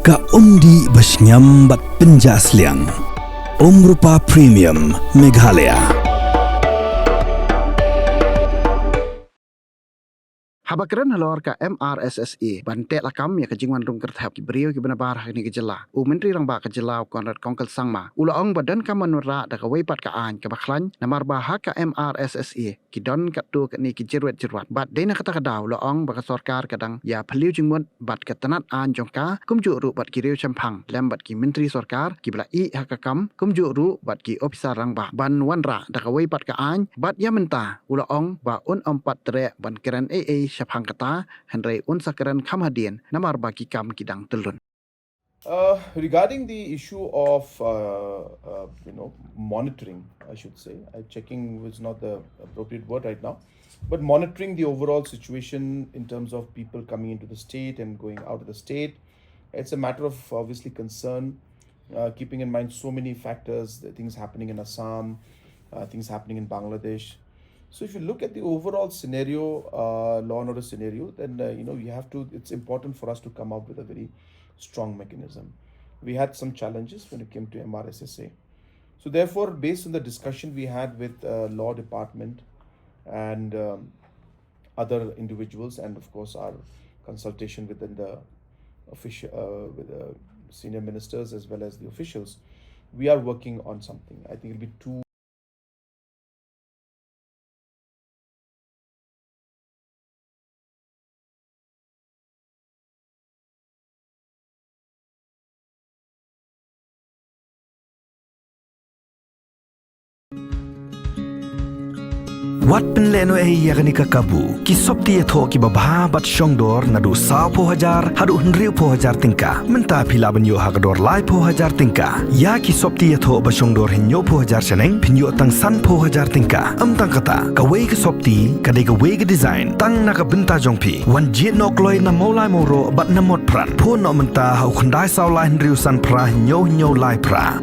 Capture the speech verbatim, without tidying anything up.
Ka umdih ba shngiam bad pynjah sliang. Umrupa Premium Meghalaya. Haba kren halor ka M R S S A ban teh lakam ïa ka jingwan rung kyrthep ki briew kiba nabar ha kane ka jylla, u Myntri Rangbah ka jylla u Conrad Kongkal Sangma u la ong ba donkam ban wanrah da kawei pat ka aiñ kaba khlaiñ namar ba ha ka M R S S A ki don katto katne ki jyrwet jyrwat. Bad dei na kata ka daw la ong ba ka sorkar ka dang ïa phylliew jingmut bad ka tnat aiñ jong ka, kumjuh ruh bad ki riew shemphang lem bad ki myntri sorkar kiba la ïeh ha ka kam, kumjuh ruh bad ki ophisar rangbah ban wanrah da kawei pat ka aiñ. Bad ïa mynta u la ong ba un ym pat treh ban kren ei ei shaphang kata, hynrei un sa kren kham hadien namar ba ki kam ki dang tyllun. Uh, regarding the issue of, uh, uh, you know, monitoring, I should say, uh, checking is not the appropriate word right now, but monitoring the overall situation in terms of people coming into the state and going out of the state, it's a matter of obviously concern, uh, keeping in mind so many factors, the things happening in Assam, uh, things happening in Bangladesh. So if you look at the overall scenario, uh, law and order scenario, then, uh, you know, you have to. It's important for us to come out with a very strong mechanism. We had some challenges when it came to M R S S A. So therefore, based on the discussion we had with, uh, law department and, um, other individuals, and of course our consultation within the official, uh, with the senior ministers as well as the officials, we are working on something. I think it'll be too Wat pynlehnohei ïa kane ka kabu. Ki sopti ïathoh kiba bha bad shongdor naduh sawphew hajar haduh hynriewphew hajar tyngka. Mynta phi lah ban ïoh ha ka dor laiphew hajar tyngka. Ïa ki sopti ïathoh ba shongdor hynñiewphew hajar shaneng phin ïoh tang sanphew hajar tyngka. Ym tang kata, kawei ka sopti ka dei kawei ka design tang na ka bynta jong phi. Wan jied noh kloi na Mawlai Mawroh bad na Motphran. Phone noh mynta ha u khyndai saw lai hynriew san phra hynñiew hynñiew lai phra.